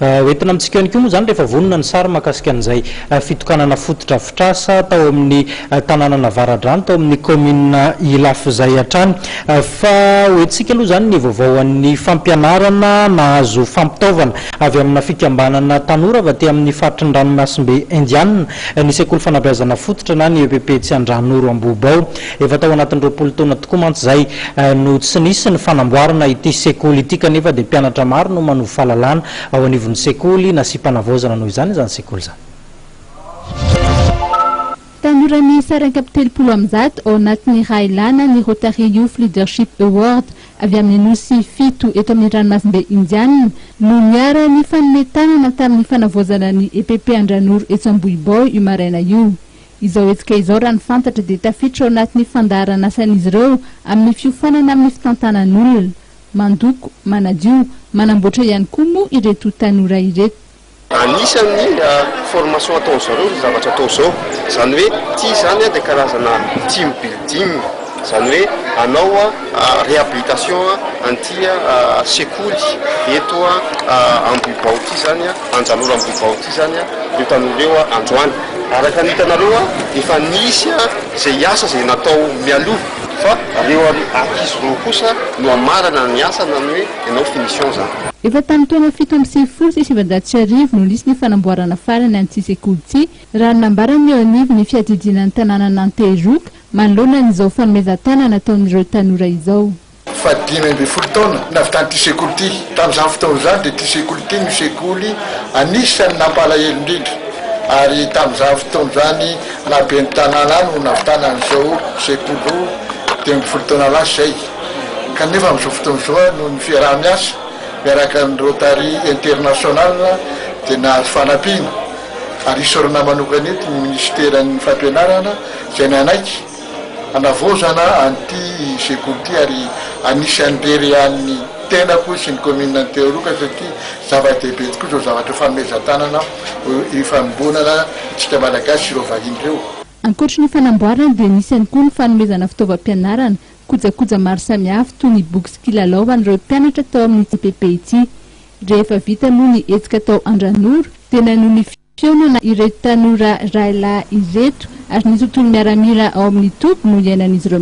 Hoentina amintsika ihany koa moa izany rehefa vonona ny sary mahakasika an'izay fitokanana fotodrafitrasa tao amin'ny tanànan'Avaradrano tao amin'ny kaominina Ilafy izay hatrany. Fa hoentintsika aloha izany ny vaovao an'ny fampianarana nahazo fampitaovana avy amina fikambanana tanora avy aty amin'ny faritry ny ranomasimbe Indiana ny sekoly fanabeazana fototra na ny EPP Tsiandranoro Ambohibao. Efa tao anatin'ny 20 taona tokoa mantsy izay no tsy nisy ny fanamboarana ity sekoly ity kanefa dia mpianatra maro no manovo fahalalana ao anivon'ny sekoly nasiam-panavaozana noho izany izany sekoly izany. Tanora miisa 131 ao anatin'ny iray lana ny Rotary Youth Leadership Award avy amin'ny nosy fito eto amin'ny ranomasimbe Indiana no niara-nifanome tanana tamin'ny fanavaozana ny EPP Andranoro etsy Ambohibao io maraina io. Izao hetsika izao raha ny fantatra dia tafiditra ao anatin'ny fandaharan'asan'izy ireo amin'ny fiofanana amin'ny fitantanan'olona. Mandoko, manadio, manamboatra ihany koa moa ireto tanora ireto. Anisan'ny formation ataon-dry zareo izao zavatra atao izao. Izany hoe ity izany dia karazana team building, izany hoe hanao réhabilitation an'ity sekoly eto Ambohibao ity izany, Anjanoro Ambohibao ity izany ireo tanora ireo androany. Araka ny hitanareo efa nisy izay asa izay natao mialoha fa ireo ankizy ireo kosa no hamarana ny asa na ny hoe hanao finition izany. Efa tamin'ny taona 1997 no nisy ny fanamboarana farany an'ity sekoly ity, raha ny nambaran'ny eo anivon'ny fiadidiana ny tanànan'Antehiroka manoloana an'izao fanomezan-tanana ataon'ireo tanora izao. Faha 15 taona nahavitan'ity sekoly ity. Tamin'izany fotoana izany dia ity sekoly ity no sekoly anisan'ny nampalahelo indrindra ary tamin'izany fotoana izany na ben'ny tanàna no nahavitana an'izao sekoly izao 15 taona lasa izay. Kanefa amin'izao fotoana izao noho ny fiaraha-miasa miaraka amin'ny Rotary International dia nahazo fanampiana ary isaorana manokana eto ny minisiteran'ny fampianarana izay nanaiky Hanavaozana an'ity sekoly ity ary anisan'ny reharehan'ny tenako sy ny kaominina Antehiroka satria zava-dehibe tokoa izao zavatra fanomezan-tanana ifanombonana antsika Malagasy sy ireo vahiny ireo. Ankoatry ny fanamboarana dia nisy ihany koa ny fanomezana fitaovam-pianarana, kojakoja maro samihafa toy ny boky sy kilalao ho an'ireo mpianatra tao amin'ity EPP ity. Rehefa vita moa ny hetsika tao Andranoro dia nanohy ny Fihaonana ireto tanora railahy ireto ary ny tontolo miaramila ao amin'ny toby no iainan'izy ireo.